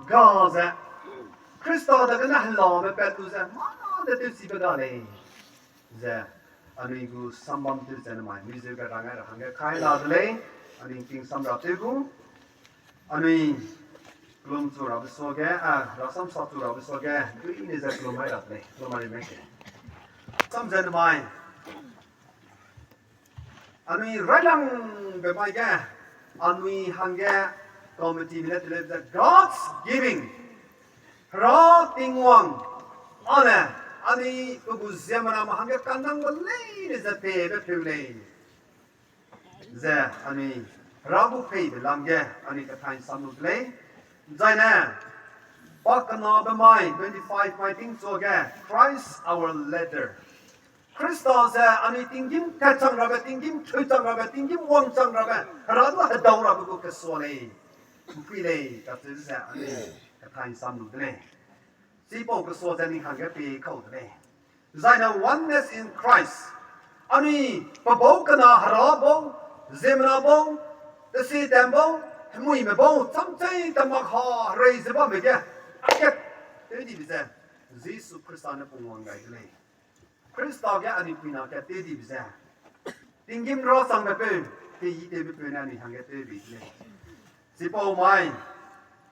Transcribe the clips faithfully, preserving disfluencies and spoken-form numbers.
ga ze, Khrista dagene helame pat lu ze, mâ de tewchibe ga lei. Ze, anui gu sambam tew ze namai, mui zeu ge rang ai ra hangge kai la de lei, anui tingsam ra tew gu, anui kelum chu rabe suage, a, rasam sa chu rabe suage, duine ze kelum ai ra de lei, kelum ai mei ke. Sam ze namai, anui railangbe mai ge, anui hangge committee mine teleu ze God's giving. Hera Tingwang, ane, anui pe gu ziemmename hangge kanangbe leine ze tebe peu lei. Ze anui Hera gu peibe lam ge anui kathai sam lu de lei. Zaine, pa kenabe mai twenty-five mai tingchuage, Christ our leader. Khrista ze anui tinggîm tatchang rabe, tinggîm teuchang rabe, tinggîm wangchang rabe, Hera du hedau rabe gu kesua lei. Mpui lei, kacheu ze anui kathai sam lu de lei. Chipau kesua ze ning hangge pei kau de lei. Zaine oneness in Christ. Anui pe bau kena Hera bau, ziemmena bau, tesitem bau, hemuime bau, chamchei temak ha herei ze bamme ge, akat tewdibe ze, Jisu Khrista ne pungwang gai de lei. Khrista ge anui puina kat tewdibe ze, tinggîm ra changbe peu, tei tewbe peu ne anui hangge tewbi de lei. Chipau mai,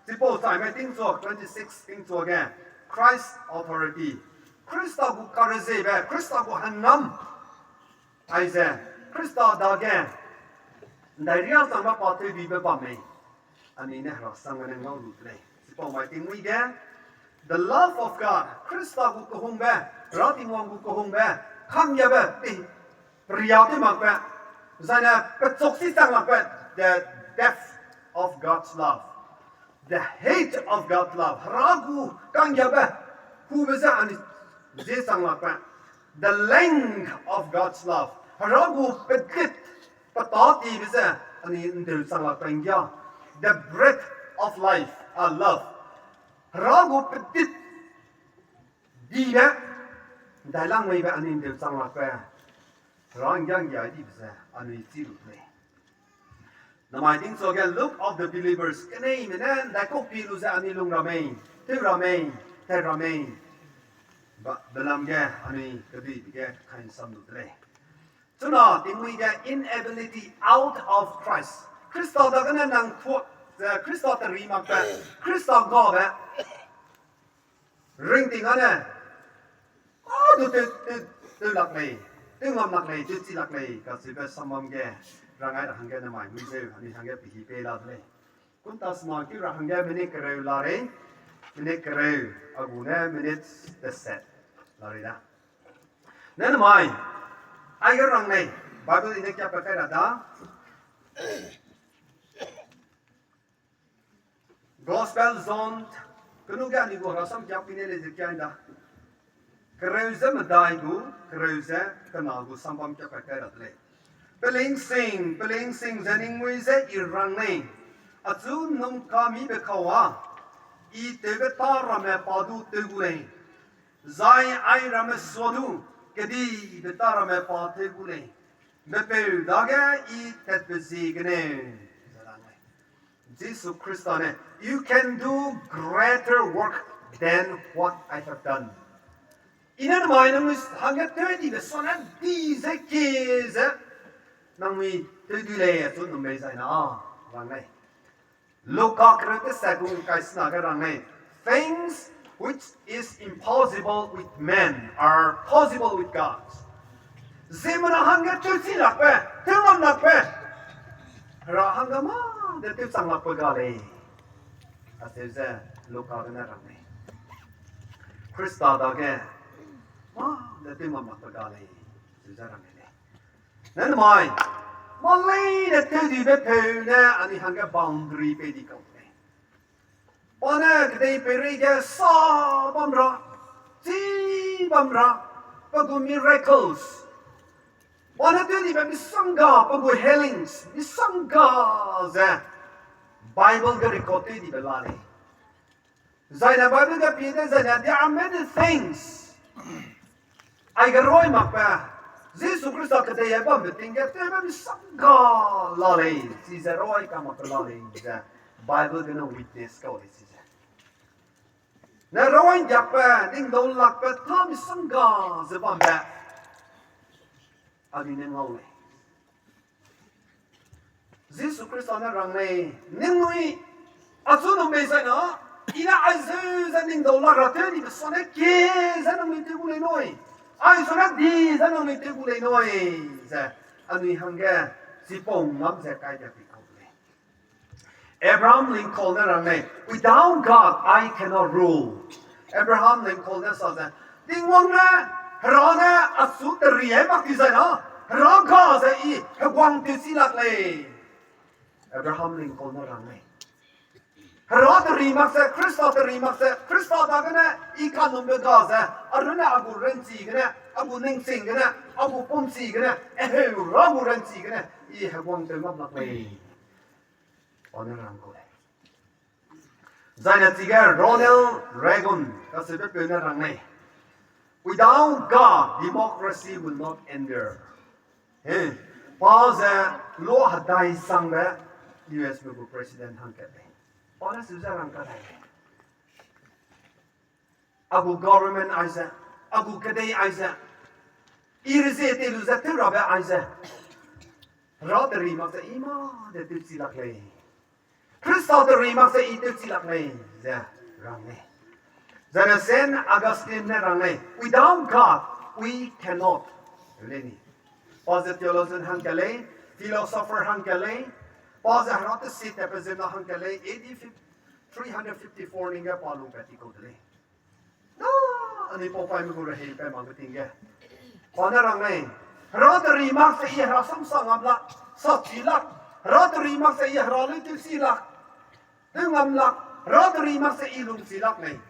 chipau chai mai tingchua, twenty-six tingchuage, Christ authority. Khrista gu kareziebe, Khrista gu hênam. Aize, Khrista dage, ndai riâ changbe pa tewbibe bam mei. Anui ne Hera sang gene ngau lu de lei. Chipau mai tingmui ge, the love of God, Khrista gu kehungbe, Hera Tingwang gu kehungbe, kanggiabe, pe, peria tew makbe, zaine pechuk si chang lakbe, the depth of God's love, the hate of God's love, Hera gu kanggiabe, kube ze anui zie chang lakbe, the length of God's love, Hera gu pedit, petâtibe ze anui ndeu chang lakbe nggia, the breadth of life, a love, Hera gu pedit, dibe, ndailangmeibe anui ndeu chang lakbe, Hera nggia nggiadibe ze anui chî lu de lei. Namai tingchuage Look of the Believers, keneime ne ndaikau pi lu ze anui lung ra mei, tew ra mei, tat ra mei, ba, belam ge anui keduibe ge kansam lu de lei. Chuna tingmui ge inability out of Christ. Khrista dagene nang thuak ze Khrista teri makbe, Khrista ngabe ringting âne, a du tew, tew, tew lak lei, tew ngam lak lei, tewchi lak lei, kacheube sambam ge, rangai ra hangge namai mui zeu, anui hangge pehi pei la de lei. Kunta sena keu ra hangge minute kereu la rei, minute kereu, a gu ne minute teset la rei da. Ne namai, aige rang lei, Bible i ne kiapat kai ra da. Gospel John, kenu ge anui gu rasam kiak pi ne lei ze kiai da. Kereu ze medai gu, kereu ze kena gu sambam kiapat kai ra de lei. Pelingsing, pelingsing ze ningmui ze i rang lei. Achu nungkamibe kau â, i tewbe tâ ramme pa du tew gu lei. Zai ai ramme sua du, kedibe tâ ramme pa tew gu lei. Bepeu dage i tatbe ziegene. Jisu Khrista ne, you can do greater work than what I have done. I ne namai nangnui hangge tewdibe sua ne di ze kie ze, nangnui tewdui lei achu num mei zai na, rang lei. Luka kereu teset gu ngkai sena ge rang lei, things which is impossible with men are possible with God. Ziemmena hangge tewchi lakbe, tewlam lakbe, Hera hangge mâ de tewchang lakbe ga lei. Acheu ze Luka gene rang lei. Khrista dage mâ de tewmam lakbe ga lei. Acheu ze rang lei. Ne namai, mâ leine tewdibe peu ne anui hangge boundary pei di kau lei. Pa ne kedei peireige sa bam ra, chî bam ra, pe gu miracles. Pa ne tewdibe misongga, pe gu healings, misongga ze Bible ge record tewdibe la lei. Zaine Bible ge pie de zaine, there are many things. Aige roi makbe, Jisu Khrista kedei ai bambe ting ge tewbe misongga la lei, chize roi ka makbe la lei ze, Bible gene witness kau lei chize. Ne rawang diakbe, ning dau lakbe, tâ misongga ze bambe, anui ne ngau lei. Jisu Khrista ne rang lei, ningnui, achu nung bei zai na, I ne aizeu ze ning dau lak ra tew dibe sane kie ze nangnui tew gu lei nui. Aizeu ne di ze nangnui tew gu lei nui, ze, anui hangge, chipau ngam ze kai dia di kau lei. Abraham Lincoln ne rang lei, Without God, I cannot rule. Abraham Lincoln ne sa ze, Tingwang ne, Hera ne, achu teri ai mak di zai na, Hera ga ze I heguang tewchi lak lei. Abraham Lincoln ne rang lei. Hera teri mak ze, Khrista teri mak ze, Khrista dagene, I kanumbe ga ze, arune a gu ranchi gene, a gu ningching gene, a gu pumchi gene, eheu ra gu ranchi gene, I heguang tew ngam lak lei. Pa ne rang kau lei. Zaine chige Ronald Reagan kacheubepeu ne rang lei. Without God, democracy will not endure. He, pa ze lo hedai sangbe U S me gu president hangkat lei. Pa ne su ze rang kadai lei. A gu government aize, a gu kedei aize, I rezie tei lu ze tew rabe aize, Hera teri mak ze I mâ de tewchi lak lei. Khrista teri mak ze I tewchi lak lei, ze rang lei. Zaine Saint Augustine ne rang lei, Without God, we cannot. Lei ni. Pa ze theologian hangkat lei, philosopher hangkat lei, pa ze Hera tesi tatbe ziemmena hangkat lei, A D three hundred fifty-four ning ge pa lungpat ti kau de lei. Na, anui pau paime gu rehei pa mak ge ting ge. Pa ne rang lei, Hera teri mak ze I Hera samsa ngam lak, sachi lak, Hera teri mak ze I Hera lui tewchi lak, tew ngam lak, Hera teri mak ze I lungchi lak lei.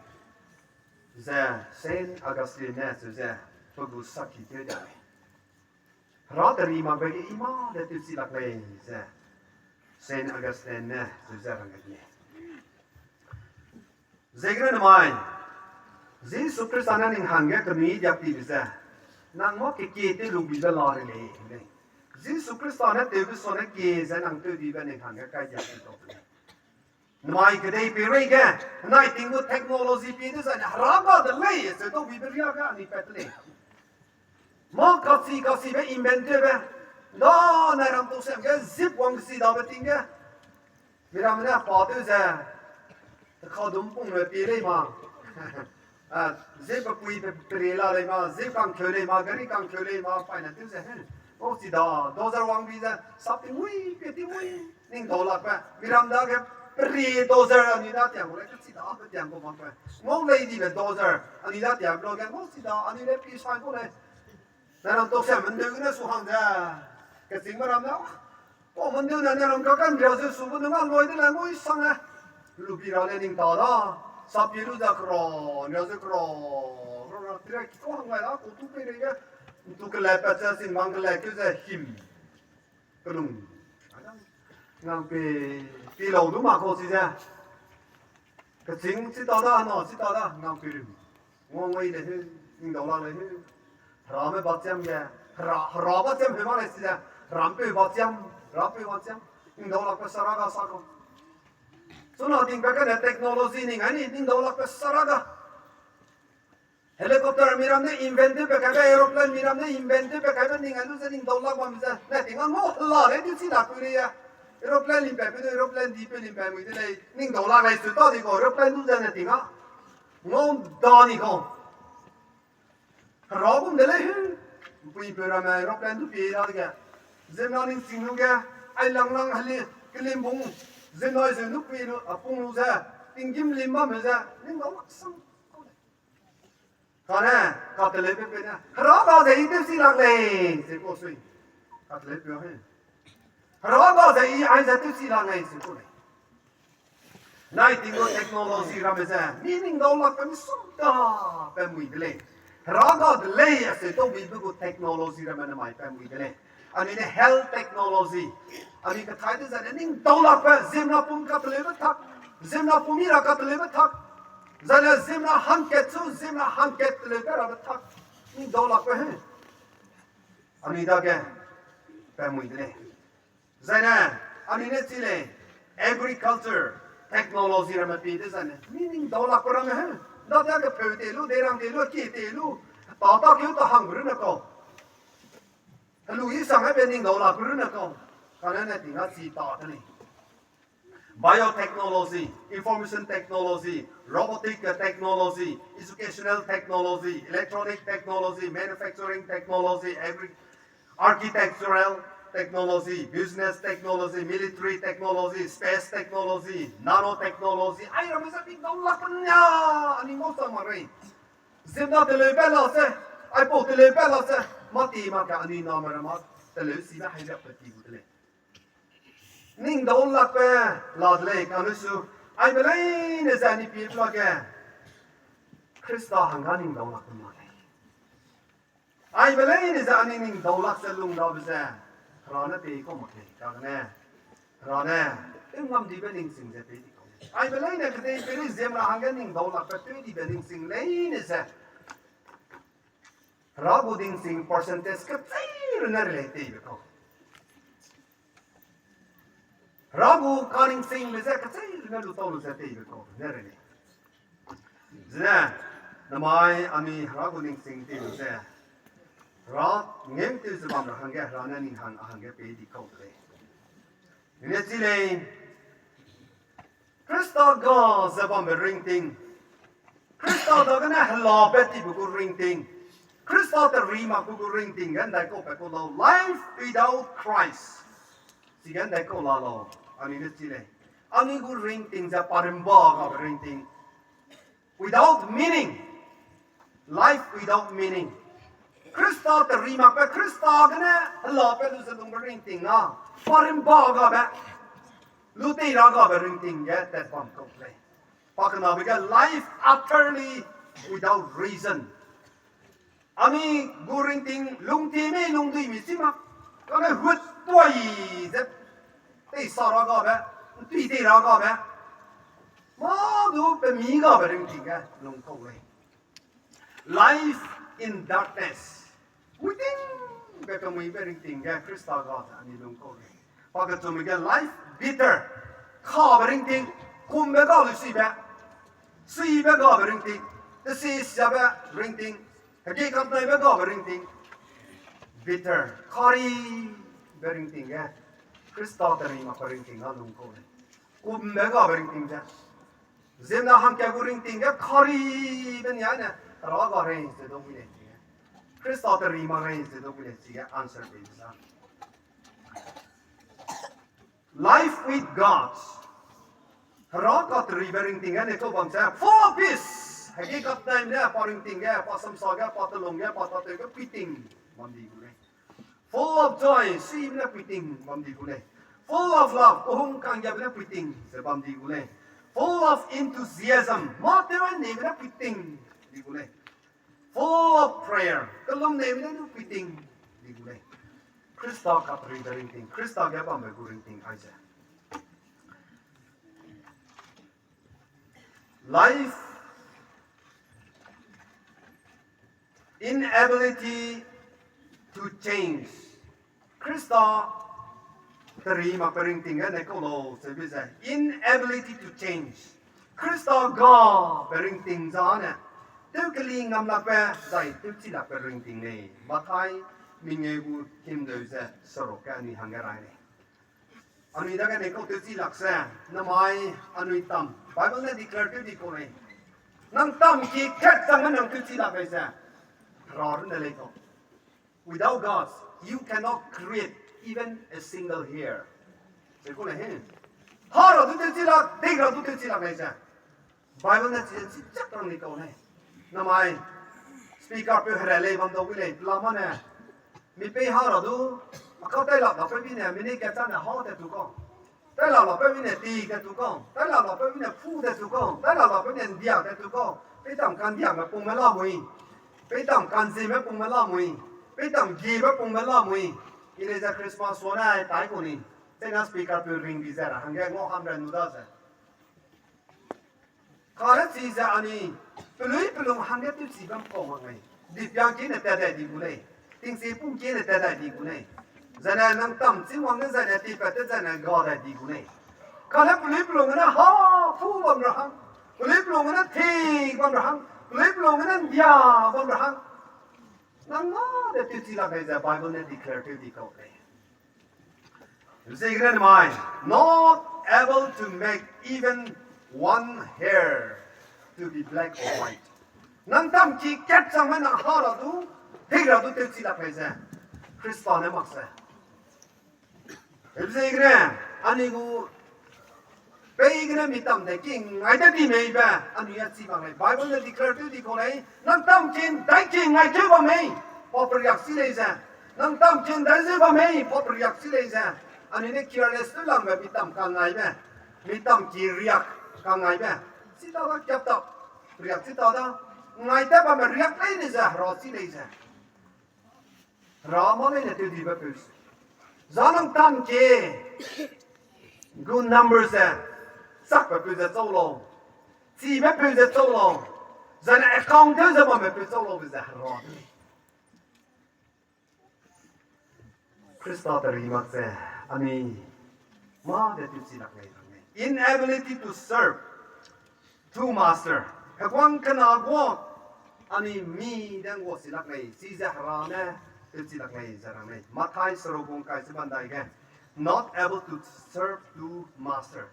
Ze Saint Augustine ne cheu ze, pe gu saki tew da lei. Hera teri makbe ge I mâ de tewchi lak lei, ze Saint Augustine ne cheu ze rang gai lei. Ziegene namai, Jisu Khrista ne ning hangge kenui diak tibe ze, nang mâ kekie tew lu bibe la rei lei, lei. Jisu Khrista ne tewbe sane kie ze nang tew dibe ning hangge kai diak ti tau lei. Namai kedei peireige, nai ting gu technology pie dezaine Hera ga de lei, ze tau bibe riage anui pat lei. Mâ kachi kachibe invent tewbe, da nai ram tau sem ge zip wang kesi dabe ting ge, miramme ne pa tew ze, tekadum pungme pie lei ma. Zip pe pui pe, pere la lei ma, zip kangkeu lei ma, gari kangkeu lei ma, paine tew ze, he. Ngau chi da, dozer wang bi ze, sap tingmui, pe tingmui, ning dau lakbe, miram dage, pere dozer anui da tiang gu lei, kechi da, pe tiang gu makbe. Ngau lei dibe dozer, anui da tiang gu lage, ngau chi da, anui le pi sai gu lei. Nai ram tau se mendeu gene su hang ze, kechîngme ram ne, pau mendeu ne, nai ram kaka'nria ze su gu nung a loi de le ngui sang e. Lubi ra le ning ta da, sapi lu ze kera, nria ze kera, kera, kera, tira ki kau hang gai da, kau tu peireige, ntu kelepat ze, singbang kele keu ze him, kelung. Ngang pe, pi lau du ma kau chi ze. Kechîng chi ta da, na chi ta da, ngang pe rim. Ngau ngui le heu, ning dau lak le heu. Herame bachiam ge, hera, hera bachiam heu ma lei chi ze. Herampeu bachiam, herapeu bachiam. Ning dau lakbe saraga sa kau. Chuna tingpat kane technology ning ai ni, ning dau lakbe saraga. Helicopter miram ne invent tewbe kaibe, aeroplane miram ne invent tewbe kaibe ning ai lu ze ning dau lak bam ze. Ne ting a ngau hela lei du chi lak pui lei e. Aeroplane limpat pe du aeroplane di pe limpat mui de lei. Ning dau lak lei su ta di kau aeroplane du ze ne ting a. Ngau da ni kau. Hera gum de lei he. Pui peu ramme aeroplane du pie dadege, ziemmena ningching lu ge, ai lang lang heli, kelimbung, ziemmena zeu nu pui lu, a pung lu ze, tinggîm lim bamme ze, ning dau lak sang. Kane, kateleupeu ne, Hera ga ze I tewchi lak lei, ze kau sui. Kateleupeu he. Hera ga ze I aize tewchi lak lei, ze kau lei. Nai ting gu technology ramme ze, mi ning dau lakbe misongga pat mui de lei. Hera ga de lei, acheu tau bibe gu technology ramme namai pat mui de lei. Anui ne health technology. Anui kethai de zane ning dau lakbe, ziemmena pum kateleube tak. Ziemmena pum mi ra kateleube tak. Zane ziemmena hangkat chu, ziemmena hangkat teleube rabe tak. Ning dau lakbe he. Anui dage, pat mui de lei. Zaine, anui ne chi lei, agriculture, technology ramme pie de zaine, mi ning dau lakbe ramme he. Dadege peu te lu, deirang te lu, kie te lu, ta ta keu ta hangbe runne kau. Helu i sang aibe ning dau lakbe runne kau. Kane ne ting a chi ta de lei. Biotechnology, information technology, robotic technology, educational technology, electronic technology, manufacturing technology, agri-, architectural technology, business technology, military technology, space technology, nanotechnology, airamme ze ning dau lak pen ya, anui ngau sa mak rei. Ziemna teleu pat la se, aipau teleu pat la se, mâ ti mak ge anui name ramme teleu sibe hairiakbe ti gu de lei. Ning dau lakbe la de lei, kane su, aibe leine ze anui pie lage, Khrista hangge ning dau lakbe mak lei. Aibe leine ze anui ning dau lak ze lung dabe ze, Hera ne pei kau mak lei, kagene, Hera ne, tew ngam dibe ningsing ze pei di kau lei. Aibe leine kedei peireiziem ra hangge ning dau lakbe tew dibe ningsing leine ze, Hera gu dingsing percentage kechei runne rei lei teibe kau. Hera gu kaningsingbe ze kechei runne lu tau lu ze teibe kau ne rei lei. Zene, namai anui Hera gu dingsing tei lu ze, Hera ngeu tew ze bam ra hangge Hera ne ning hang a hangge pei di kau de lei. Nine chi lei, Khrista ga ze bambe ringting, Khrista dagene helabe tibe gu ringting, Khrista teri makbe gu ringting ge ndaikau pe kau lau, life without Christ. Chige ndaikau la lau, anui ne chi lei. Anui gu ringting ze parimba gabe ringting. Without meaning. Life without meaning. Khrista teri makbe, Khrista gene helabe lu ze lungbe ringting a, parimba gabe, lu tei ra gabe ringting ge tat bam kau lei. Pakenabe ge life utterly without reason. Anui gu ringting lungtie mei lungdui mi chi mak, kane hut tuai ze, teisa ra gabe, ntui tei ra gabe, mâ du pemi gabe ringting ge lung kau lei. Life in darkness. Muiting be kemuibe ringting ge Khrista ga ze anui lung kau lei. Pakechumbe ge life bitter. Kabe ringting, kumbe ga lu sibe, suibe gabe ringting, tesi siabe ringting, hegei kapnaibe gabe ringting, bitter, karibe ringting ge, Khrista teri makbe ringting ga lung kau lei. Kumbe gabe ringting ze, ziemna hangkat gu ringting ge karibe niane, Hera ga rei ze dau gu lei chige, Khrista teri mak rei ze dau gu lei chige answer pei de za. Life with God. Hera kateribe ringting ge ne kau bam ze full of peace. Hegei kapnaime ne pa ringting ge, pa samsa ge, pa telung ge, pa tatew ge puiting bam di gu lei. Full of joy, sime ne puiting bam di gu lei. Full of love, kehung kanggiabe ne puiting ze bam di gu lei. Full of enthusiasm, mâ tew ai neibe ne puiting di gu lei. Full of prayer, kellum neibe ne du puiting di gu lei. Khrista kateribe ringting, Khrista ge bambe gu ringting aize. Life inability to change. Khrista teri makbe ringting ge ne kau lau, seube ze inability to change. Khrista gabe ringting zane, tew keli ngam lakbe, zai tewchi lakbe ringting lei. Mathai mengeu gu himdeu ze seruk ge anui hangge rai lei. Anui dage ne kau tewchi lak ze, namai anui tam, Bible ne declare tew di kau lei. Nang tam ki kat changme nang tewchi lak lei ze, Hera runne lei kau. Without God, you cannot create even a single hair. Ze kau lei he. Hera du tewchi lak, dei ra du tewchi lak lei ze. Bible ne chi, chi chak rang di kau lei. Namai, speaker peu here lei bam dau gu lei, pelama ne. Mi pei Hera du, akau tai lak lapeube ne, mi ne kat chane ha tat tu kau. Tai lak lapeube ne ti tat tu kau. Tai lak lapeube ne pu tat tu kau. Tai lak lapeube ne ndia tat tu kau. Peitam kandiame pungme lamui. Peitam kanzeme pungme lamui. Peitam giebe pungme lamui. I lei ze Christmas sua ne tai kau ni. Chena speaker peu ring di ze ra hangge ngau ham ra nu da ze. Kane chize anui, pelui pelung hangge tewchi bam kau mak lei. Dipiang kiene tat dai di gu lei. Tingchi pung kiene tat dai di gu lei. Zane nang tam chî wang ne zane tipat te zane ga dai di gu lei. Kane pelui pelung gene ha, pu bam ra hang. Pelui pelung Pelung gene thei bam ra hang, pelui pelung gene ndia bam ra hang. Nang mâ de tewchi lak lei ze Bible ne declare tew di kau lei. Ziegene mai, not able to make even one hair to be black or white. Nang tam ki kat chang me nang ha ra du, thei ra du tewchi lak lei ze. Khrista ne mak se. Ziegene, anui gu pei gene mi tam de ki ngai de di mei be, anui a chi bam lei. Bible ne declare tew di kau lei, nang tam ki ndai ki ngai keu bam mei, pa periak chi lei ze. Nang tam ki ndai zeu bam mei, pa periak chi lei ze. Anui ne careless tew langbe mi tam kangaibe, mi tam ki riak kangaibe. Chi ta da kiap ta, periak chi ta da, ngai ta bamme riak lei ne ze, hera chi lei ze. Hera mâ leine tew dibe peu. Za nang tam ki gu number ze, chakbe peu ze chau lau. Chibe peu ze chau lau. Zane account tew ze bamme peu chau lau be ze hera de lei. Khrista teri mak ze, anui mâ de tewchi lak lei rang lei. Inability to serve two master. Heguang kena guâ, anui mi de ngguachi lak lei, chize hera ne tewchi lak lei ze rang lei. Mathai seruk gu ngkai ze bandai ge, not able to serve two master,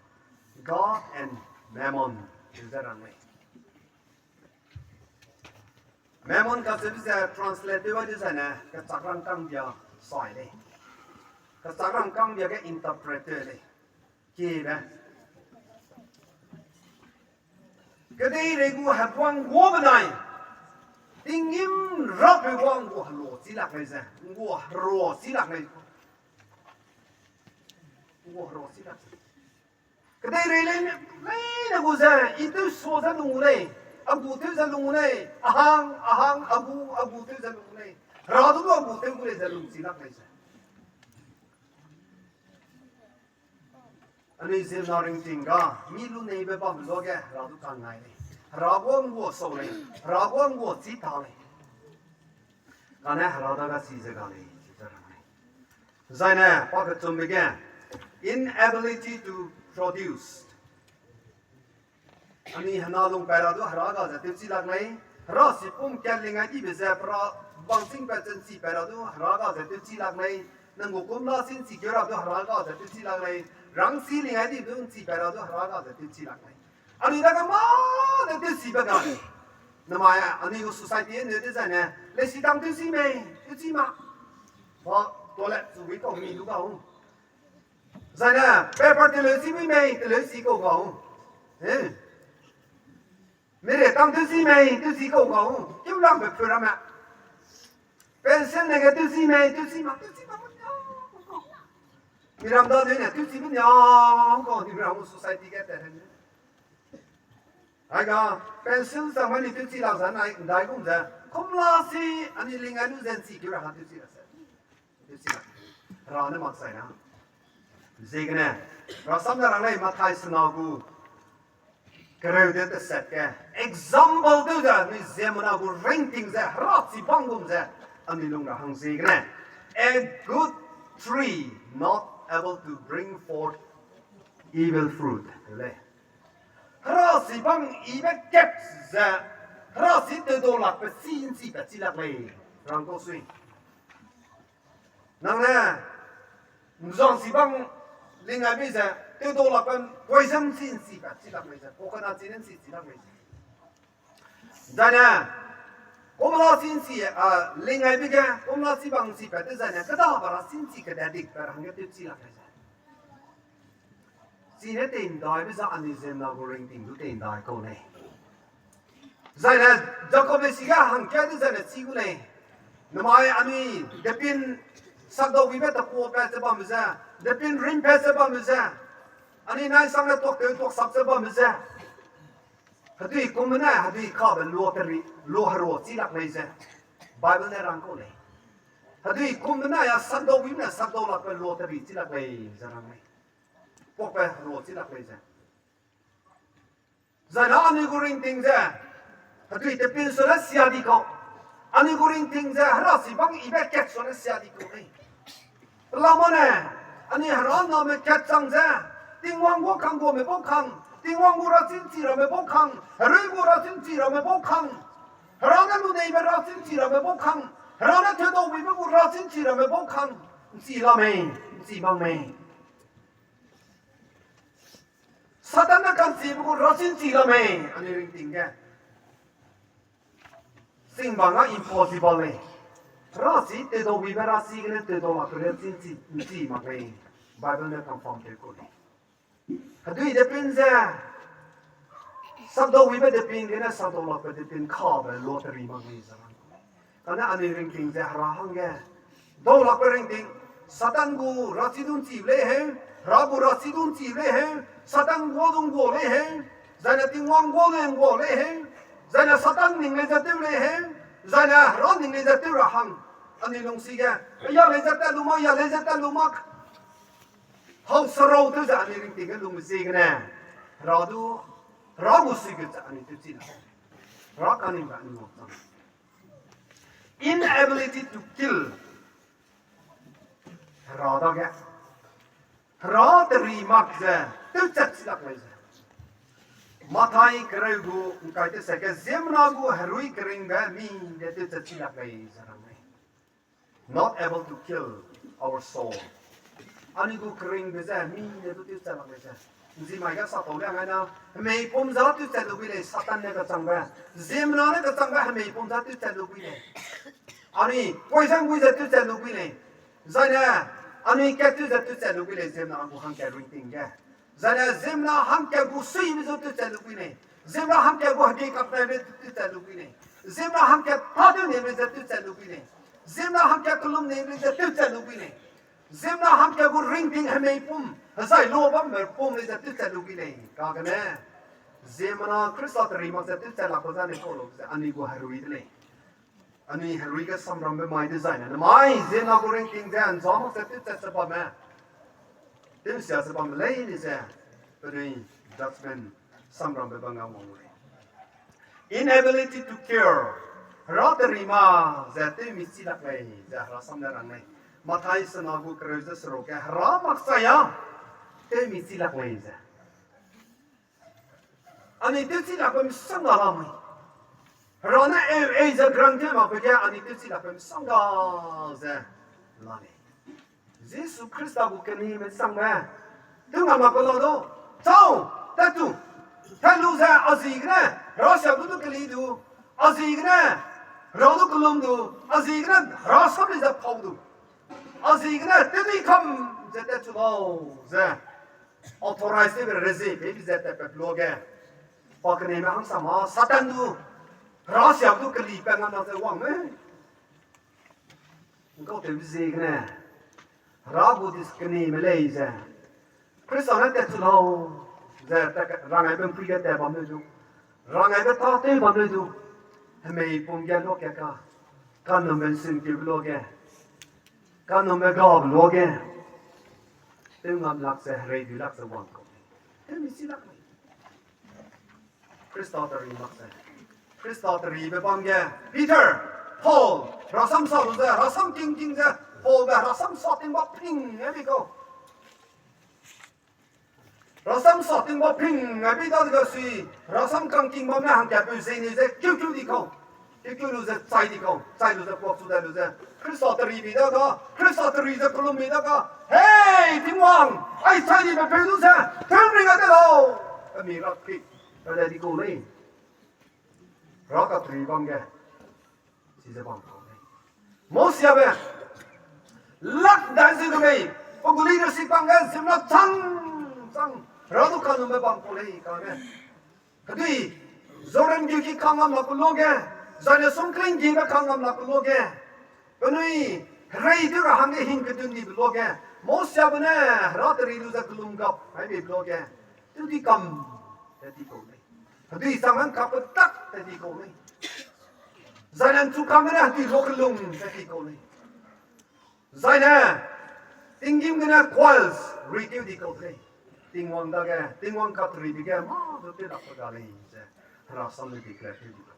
God and mammon, ze rang lei. Mammon kacheube ze translate tew ai dezaine, kechâk rangkâng bia sai lei. Kechâk rangkâng bia ge interpret tew lei. Kiebe. Kedeirei gu heguang guâ benai, tinggîm rapeu guâ ngguaheruachi lak lei ze, ngguaheruachi lak lei. Ngguaheruachi lak lei. Kedeirei leine, leine gu ze, i tewsua ze lung gu lei, a gu tew ze lung gu lei, a hang, a hang, a gu, a gu tew ze lung gu lei. Hera du du a gu tew gu lei ze lungchi lak lei ze. Anui ziemmena ringting ga, mi luneibe bam luage, Hera du kangngai lei. Hera guâ ngguasau lei, Hera guâ ngguachi ta lei. Kane Hera dage chi ze ga lei, chi ze rang lei. Zaine, pakechumbe ge, inability to produce. Anui hena lung pat ra du Hera ga ze tewchi lak lei. Hera sipum kat ling ai dibe ze pera bangching pat ze nchi pat ra du Hera ga ze tewchi lak lei. Nang gu kumla si nchi keu ra du Hera ga ze tewchi lak lei. Rangsi ling ai dibe du nchi pat ra du Hera ga ze tewchi lak lei. Anui dage mâ de tewchibe ga lei. Namai, anui gu society ne dezaine, leisi tang tewchi mei, tewchi ma. Ba, toilet chu wi kau mi du ga u. Zaine, paper teleu chi mei mei, teleu chi kau ga u. Eh. Mere tang tewchi mei, tewchi kau ga u. Keu langbe peu ramme. Pencil ne ge tewchi mei, tewchi ma, tewchi ma. Miram da ne tewchi mei nia, kau di miram society ge te hen. Aiga, pencil chang mani tewchi lak ze nai, ndai gum ze. Kumla si, anui ling ai lu ze nchi keu ra ha tewchi lak ze. Tewchi lak. Hera ne mak sai na. Ziegene, rasam ne rang lei Mathai sena gu kereu de teset ge. Example tew ze, anui ziemmena gu ringting ze, herachi bang gum ze, anui lung ra hang ziegene. A good tree not able to bring forth evil fruit. Lei. Herachi bang ibe kat ze, herachi tewdau lakbe si nchi pat chi lak lei, rang kau sui. Nang ne, nzangchi bang ling ai bei ze, tewdau lakbe poison si nchi pat chi lak lei ze, coconut chi ne nchi chi lak lei ze. Zaine, kumla si nchi, a, ling ai bei ge, kumla si bang nchi pat te zaine, keda ba ra si nchi keda dik pat ra hangge tewchi lak lei ze. Chine tei ndaibe za anui ziemmena gu ringting du tei ndai kau lei. Zaine Jacob le si ge hangkat de zaine chi gu lei. Namai anui depin sakdau bibe takuapat ze bambe ze, depin rimpat ze bambe ze, anui nai sang ne tuakteu tuaksak ze bambe ze, hedui kumme ne hedui kabe lottery, loherua chi lak lei ze Bible ne rang kau lei. Hedui kumme ne a sakdau bibe ne sakdau lakbe lottery chi lak lei ze rang lei. Pakbe herua chi lak lei ze. Zaine anui gu ringting ze, hedui tepin sua ne sia di kau. Anui gu ringting ze, herachi bang ibe kat sua ne sia di kau lei. Pelamane, anui hera name kat chang ze, Tingwang gu kangguame bau kang, Tingwang gu rachinchi ramme bau kang, herui Rasin chi ramme bau kang. Hera ne lu neibe rasin chi ramme bau kang. Hera ne tedau buibe gu rasin chi ramme bau kang. Nchi la mei, nchi mak mei. Satan ne ka'nchibe gu rasin chi la mei, anui ringting ge. Singbang a impossible lei. Rachi tedau buibe rachi gene tedau lakbe rasin chi, nchi mak mei. Bible ne confirm tew ku lei. Hedui depin ze, sapdau buibe depin gene sapdau lakbe depin kabe lottery mak mei ze rang. Kane anui ringting ze Hera hangge dau lakbe ringting, Satan gu rachi du nchibe lei heu, Hera gu rachi du nchibe lei heu, Satan gu du ngguau lei heu, zaine Tingwang gu ne ngguau lei heu, zaine Satan ning lei ze tew lei heu, zaine Hera ning lei ze tew ra hang. Anui lungsige, ya lei ze tat lu mak, ya lei ze tat lu mak. Hau serau tew ze anui ringting ge lungbe ziegene, Hera du, Hera gu suigut ze anui tewchi la. Hera kaningbe anui wangchang. Inability to kill. Hera dage. Hera teri mak ze tewchat chi lak lei ze. Mathai kereu gu ngkai tewse ge ziemmena gu herui keringbe mi de tewchat chi lak lei ze rang lei. Not able to kill our soul. Anui gu keringbe ze mi ne du tewchat lak lei ze. Nzimai ge satau liang ai na, hemei pum za tewchat lu gui lei, Satan ne kechangbe. Ziemmena ne kechangbe hemei pum za tewchat lu gui lei. Anui poison gui ze tewchat lu gui lei. Zaine, anui kat tew ze tewchat lu gui lei, ziemmena gu hangkat ringting ge. Zaine, ziemmena hangkat gu suibe zu tewchat lu gui lei. Ziemmena hangkat gu hegei kapnaibe tewchat lu gui lei. Ziemmena hangkat tâtew nebe ze tewchat lu gui lei. Ziemmena hangkat kelum nebe ze tewchat lu gui lei. Ziemmena hangkat gu ringting hemei pum, hezai lu bambe pum lei ze tewchat lu gui lei. Kagene, ziemmena Khrista teri mak ze tewchat lakbe zane kau lu ze anui gu herui de lei. Anui herui ge samrambe mai dezaine, namai ziemmena gu ringting ze nza mak ze tewchat ze bamme, tewsia ze bamme leine ze, penui judgment samrambe bang ga wang lei. Inability to care. Hera teri mak ze tewmi chi lak lei ze Hera sam ne rang lei. Mathai sena gu kereu ze seruk ge Hera makchai a tewmi chi lak lei ze. Anui tewchi lakbe misongga la mui. Hera ne eu ei ze grant tew makbe ge anui tewchi lakbe misongga ze la lei. Jisu Khrista gu kenime sangbe, tew ngam makbe la du, chau, tat tu, tat lu ze a ziegene, Hera siabe du keli du, a ziegene, Hera du kelum du, a ziegene, Hera sam lei ze pau du. A ziegene, tewdui kam ze tat chu lau ze. Authorize tewbe rezie peibe ze tatpat luage. Pa keneme hangsam a, Satan du, Hera siabe du keli pa ngam mak ze wang me. Ngkau tewbe ziegene, Hera gu dis kenime lei ze. Khrista ne tat chu lau ze, rangaibe mpui ge tat bam leu du. Rangaibe tâtew bam leu du. Hemei pum ge luage ka. Kanumbe nsinkeube luage. Kanumbe gabe luage. Tew ngam lak ze, herei dui lak ze wang kau. Tewmi chi lak lei. Khrista teri mak ze. Khrista teribe bam ge. Peter, Paul, rasam sa lu ze, rasam king king ze, Paulbe rasam sa ting ba ping e di kau. Rasam sa ting ba ping e bi dadege sui, rasam kang king bam ne hangkatpeu zei ni ze, kiu kiu di kau. Kiu kiu lu ze, chai di kau. Chai lu ze, puak chu dai lu ze. Khrista teri bi da ga, Khrista teri ze kelum bi da ga. Hei, Tingwang, ai chai dibe peu du ze, tew ring a de lau. Kami rak kri, ra dai di kau lei. Hera kateri bam ge, chize bam kau lei. Mosiabe, lak dai zeu de mei, pe gu leadership bam ge ziemmena chang, chang, Hera du kanumbe bam kau lei kane. Hedui, Jordan geuki kangam lakbe luage, zaine sungkling gibe kangam lakbe luage, penui herei tew ra hangge hing kedun dibe luage, Mosiabe ne Hera teri lu ze kelum gap ai beibe luage, tew di kam, tat di kau lei. Hedui chang hang kapetak tat di kau lei. Zaine nchu kangme ne hedui lua kelung tat di kau lei. Zaine, tinggîm gene quarrels, rui tew di kau lei. Tingwang dage, Tingwang kateribe ge, mâ du tew lakbe ga lei ze, Hera sam ne declare tew di kau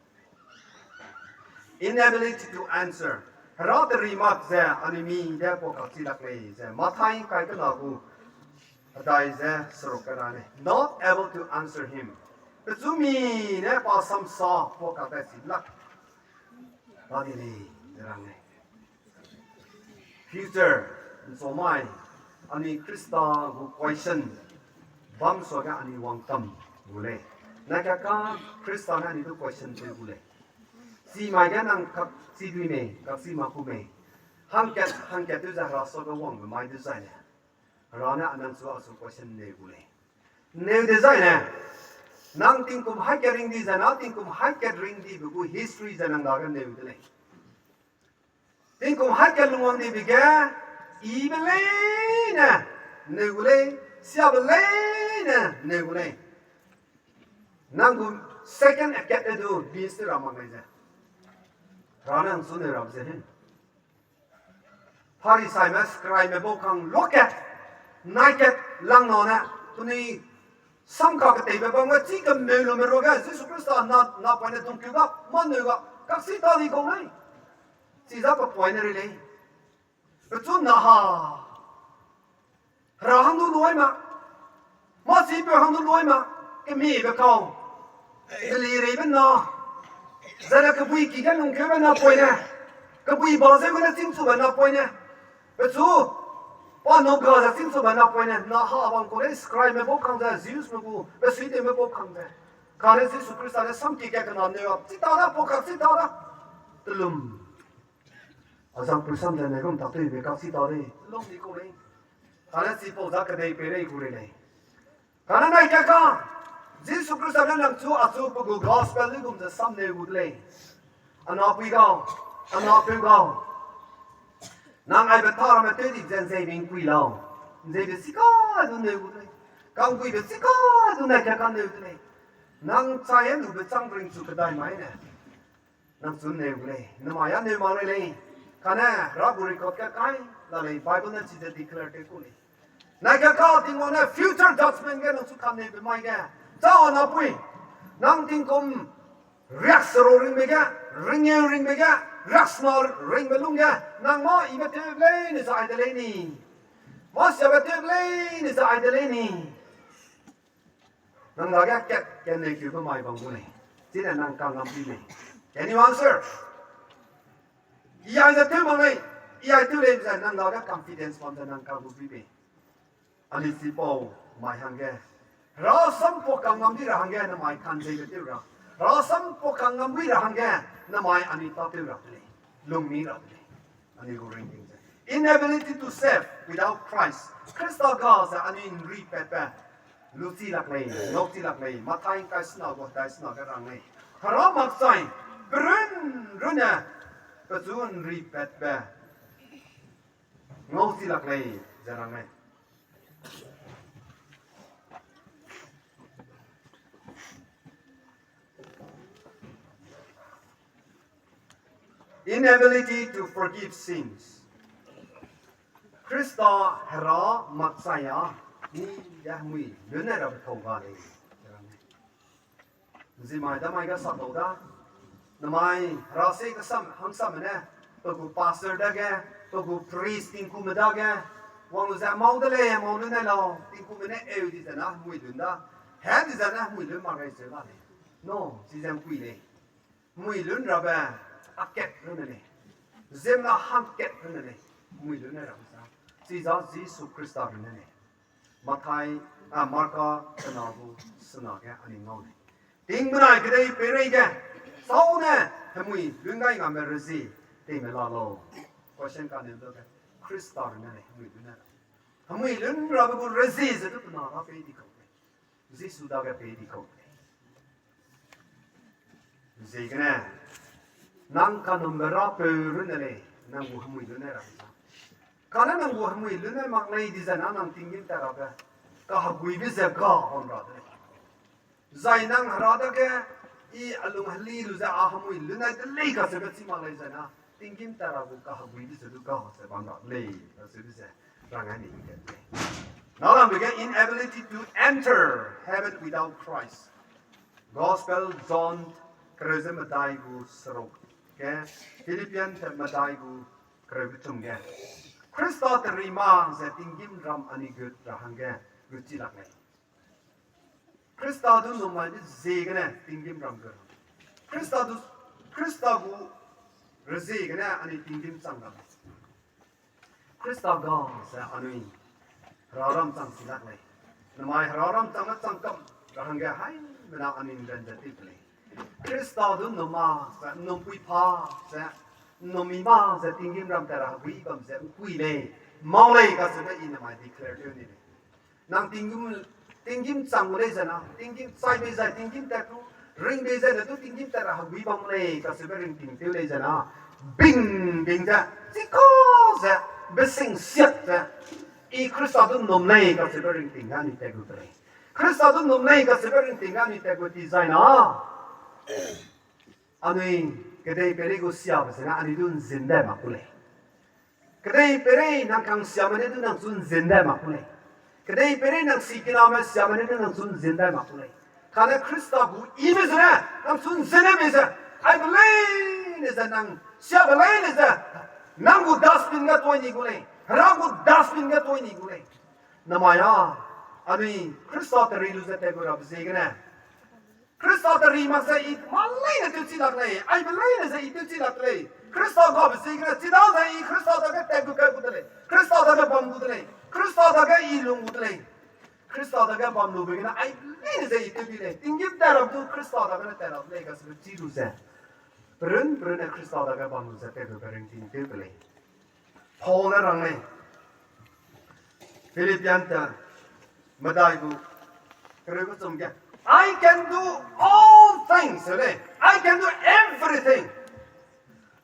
lei. Inability to answer. Hera teri mak ze, anui mi de pau kachi lak lei ze, Mathai kai kena gu, hedai ze, seruk kena lei. Not able to answer him. Pechu mi ne pa samsa pua kak dai si lak. Ba di lei, ze rang lei. Future, nsomai, anui Khrista gu question, bam suage anui wangkam gu lei. Nai kaka Khrista ne anui du question tew gu lei. Chi mai ge nang kak chi dui mei, kak chi mak ku mei. Hangkat, hangkat tew ze Hera suage wangbe mai dezaine. Hera ne anang chu achu question neu gu lei. Neu dezaine. Nang tingkum hai kat ring di ze na, tingkum hai kat ring dibe gu history ze nang dage neu de lei. Tingkum hai kat lungwang dibe ge, ibe leine neu gu lei, siabe leine neu gu lei. Nang gu second akat e du bis te ra mak lei ze. Hera nang chu neu ra ze hin. Pharisaime, scribeme bau kang luakat, naikat lang na ne, penui samka keteibe bam ge chi kemeu lume ruage, Jisu Khrista na, napoine dungkeu ga, mâ neu ga, kaksi ta di kau lei. Chiza pe poine rei lei. Pechu na ha. Hera hang du luai ma. Mâ chipeu hang du luai ma. Kemibe kau. Heli reibe na. Zene kebui ki ge lungkeube napoine. Kebui ba zeu gene chîngchube napoine. Pechu. Pa nâu ga ze chîngchube napoine. Na ha bam kau lei scribeme bau kang ze, Jewsme gu, besuitewme bau kang ze. Kane Jisu Khrista ne samki ge kena neu a. Chi ta da, pau kak chi ta da. Telum. Azang pui sam ze ne gum tak teibe kak chi ta lei. Telum di kau lei. Kane chipau za kedei peirei gu rei lei. Kane nai kaka, Jisu Khrista ne nang chu achu pe gu gospel de gum ze sam neu gu de lei. Anapui gau, anapeu gau. Nang aibe tâ ramme tew di ze nzeibe ngkui lau. Nzeibe chika du neu gu de lei. Kangkuibe chika du nai kaka neu de lei. Nang chai e lube chang ringchu kedai mai ne. Nang chu neu gu lei, namai a neu mak rei lei. Kane, Hera gu record ge kai la lei, Bible ne chize declare tew ku lei. Nai kaka Tingwang ne future judgment ge nang chu kaneube mai ge. Chau anapui, nang tingkum riaksero ringbe ge, ringeu ringbe ge, riaksena ringbe lung ge, nang mâ ibe tew leine ze ai de lei ni. Mâ siabe tew leine ze ai de lei ni. Nang dage kat, kat ne keube mai bam gu lei. Chine nang kangam bi lei. Can you answer? I ai ze tew bam lei. I ai tew lei ze nang dage confidence bam ze nang kang gu bi lei. Anui chipau mai hangge. Hera sam pua kangam bi ra hangge namai kanzeibe tew ra. Hera sam pua kangam bi ra hangge namai anui tâtew ra de lei. Lungmi ra de lei. Anui gu ringting ze. Inability to save without Christ. Khrista ga ze anui nripatbe. Luchi lak lei, ngauchi lak lei, Mathai ngkai sena gu hedai sena ge rang lei. Hera makchai, perun runne, pechu nripatbe. Ngauchi lak lei, ze rang lei. Inability to forgive sins. Khrista Hera makchai a, mi de hemui lun ne rabe kau ga lei. Nzimai damai ga saptau da, namai Hera se kasam hangsame ne, pe gu pastor dage, pe gu priest tingkume dage, wang lu ze mau de lei, mau lun ne lau, tingkume ne eu di ze na hemui lun da, he di ze na hemui lun mak rei zeu la lei. No, chize ngkui lei. Hemui lun rabe akat runne lei. Ziemna hangkat runne lei. Hemui lun ne rabe za. Chiza Jisu Khrista runne lei. Mathai, a, Marka kena gu sena ge anui ngau lei. Tingbenai kedei peireige, sau ne hemui lun gai ngame rezie teime la lau. Question kaneu dage, Khrista runne lei hemui lun ne ra. Hemui lun rabe gu rezie ze du pena ra pei di kau lei. Jisu dage pei di kau lei. Ziegene, nang kanumbe rapeu runne lei, nang gu hemui lun ne ra za. Kane nang gu hemui lun ne mak lei di ze na nang tinggîm tat rabe, kaheguibe ze ga bam ra de lei. Zai nang Hera dage, I a lung heli lu ze a hemui lun nai de lei kacheube chî mak lei zai na, tinggîm tat ra gu kaheguibe ze du ga ze bam ra de lei, kacheube ze, rang ai ni de lei. Nalambe ge inability to enter heaven without Christ. Gospel John kereu ze medai gu seruk ge, Philippian te medai gu kereu kechum ge. Khrista teri ma ze tinggîm ram anui gut ra hangge gut chi lak lei. Khrista du num mai de ziegene tinggîm ram ge. Khrista du, Khrista gu reziegene anui tinggîm chang ram. Khrista ga ze anui hera ram chang si lak lei. Namai hera ram chang na chang kam ra hangge haimena anui ran ze tei lei. Khrista du num ma ze num pui pa ze num mi ma ze tinggîm ram tat ra hegui bam ze nkui lei. Mau lei kacheube i namai declare tew ni lei. Nang tinggîm, tinggîm chang gu lei zena, tinggîm chai bei zai tinggîm tat gu, ring bei zai ne du tinggîm tat ra hegui bam lei kacheube ringting tew lei zena, bing bing ze, chika ze, besing siak ze, i Khrista du num lei kacheube ringting ga anui tat gu de lei. Khrista du num lei kacheube ringting ga anui tat gu ti zai na, anui kedei peirei gu siabe zena anui du nzin dai mak gu lei. Kedei peirei nang kang siame ne du nang chu nzin dai mak gu lei. Kedei peirei nang sikiname siame ne du nang chu nzin dai mak gu lei. Kane Khrista gu ibe zene nang chu nzin ne bei ze, aibe leine ze nang siabe leine ze, nang gu dustbin ge toi ni gu lei. Hera gu dustbin ge toi ni gu lei. Namai a, anui Khrista teri lu ze tat gu rabe ziegene, Khrista teri mak ze i mâ leine tewchi lak lei, aibe leine ze i tewchi lak lei. Khrista gabe ziegene, chidaze i Khrista dage tat gu kai gu de lei. Khrista dage bam gu de lei. Khrista dage i lung gu de lei. Khrista dage bam lube gene, aibe leine ze i tew di lei. Tinggîm tat ram du Khrista dagene tat ra de lei kacheube chi lu ze, perun perunne Khrista dage bam lu ze tat gube ringting tew de lei. Paul ne rang lei. Philippian ta, medai gu, kereu kechum ge, I can do all things, lei. I can do everything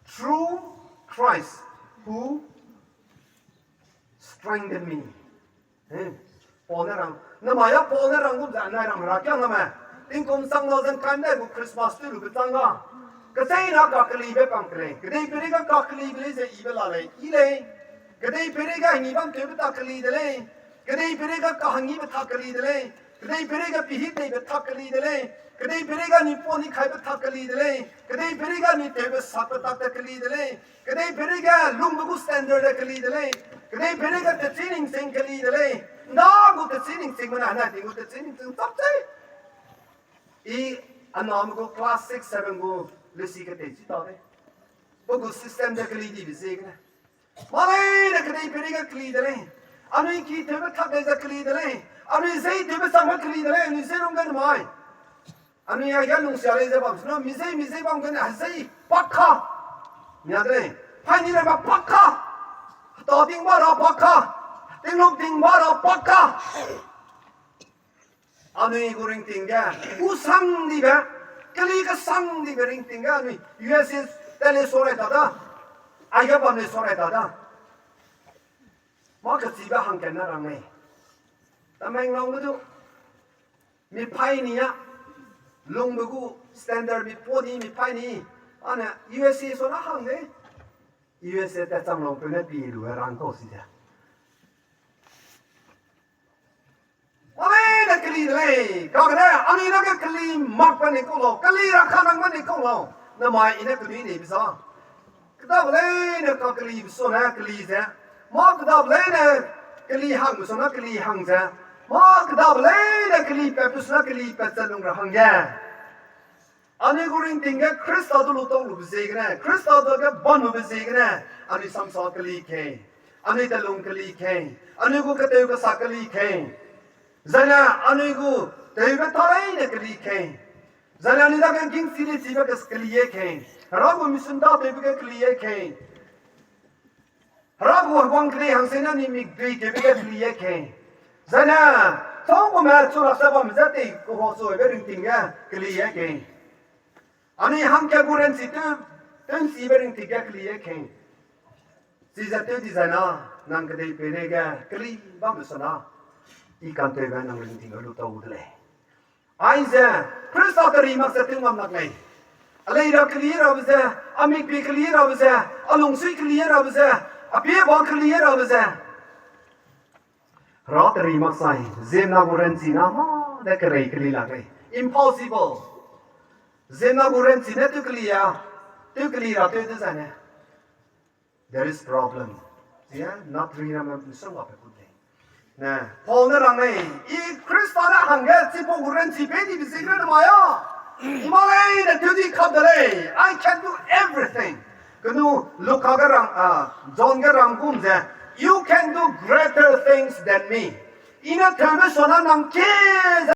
through Christ who strengthen me. Paul ne rang, namai a Paul ne rang gum ze anai rang herakiangname, tingkum chang na ze ngkai medai gu Christmas tew lube chang ga, kecheîna kakelibe pang ke lei, kedei peirei ga kakelibe lei ze ibe la lei, i lei. Kedei peirei ga hengî bam tewbe ta keli de lei. Kedei peirei ga kahengîbe ta keli de lei. Kedei peirei ga pihit teibe ta keli de lei. Kedei peirei ga ni pa ni kaibe ta keli de lei. Kedei peirei ga ni tewbe sakbe tak ta keli de lei. Kedei peirei ga lungbe gu standard de keli de lei. Kedei peirei ga techi ningching keli de lei. Nda gu techi ningchingbe na hena ting gu techi ningching chap chei. I aname gu class six, seven gu lesi ketei chi ta lei. Pe gu system de keli dibe ziegene, mâ leine kedei peirei ga keli de lei. Anui ki tewbe tak lei ze keli de lei. Anui zei tewbe changbe keli de lei. Anui zei rung ge namai, anui aige lungsia lei ze bam suna, mi zei mi zei bam gene hezei pak ka. Mia de lei. Paini ramme pak ka. Hetâ ting ba ra pak ka. Tingluk ting ba ra pak ka. Anui gu ringting ge, gu sang dibe, keli kesang dibe ringting ge anui U S A tele sorai ta da, aige bam lei sorai ta da. Mâ kechibe hangkatne rang lei. Tamenglongbe du, mi paini a, lungbe gu standard mi pa ni, mi paini, ane U S A sona hang lei, U S A tat chang lungpeu ne pi lu rang kau si ze. Mâ leine keli de lei, kagene anui dage keli makbe nei kau lau, keli ra kanangbe nei kau lau, namai i ne kedui neibe za. Kedabe leine kakelibe sone keli ze, mâ kedabe leine keli hangbe sona keli hang ze, mâ kedabe leine keli patbe sona keli pat ze lung ra hangge. Anui gu ringting ge Khrista du lu tau lube ziegene, Khrista dage bam lube ziegene, anui samsa keli kei, anui telung keli kei, anui gu ketew kesa keli kei. Zaine anui gu tewbe ta leine keli kei. Zaine anui dage gingchi le chibe kes keli e kei. Hera gu mission da tewbe ge keli e kei. Hera gu heguang keli hang sena ni mikdui kebe ge keli e kei. Zaine, chau gume chu ra se bam ze tei kuhau suibe ringting ge keli e kei. Anui hangkat gu ranchi tew, tew nchibe ringting ge keli e kei. Chize tew di zaina, nang kedei peirei ge keli bambe sona, i kantewbe nang ringting ge lu tau de lei. Aize, Khrista teri mak ze tew ngam lak lei. Alei ra keli rabe ze, a mikpie keli rabe ze, a lungsui keli rabe ze, a pie ba keli rabe ze. Hera teri mak sai, ziemna gu ranchi na mâ de kerei keli lak lei. Impossible. Ziemna gu ranchi ne tew keli a, tew keli ra tew dezaine, there is problem. Zia, natri ramme misongga pe kut lei. Ne, Paul ne rang lei, I Khrista ne hangge chipau gu ranchi pei dibe ziegene nemai a, I mâ leine tew di kap de lei, I can do everything. Kenu Luka ge rang, ah, John ge rang gum ze, you can do greater things than me. I ne tewbe sua na nang kie ze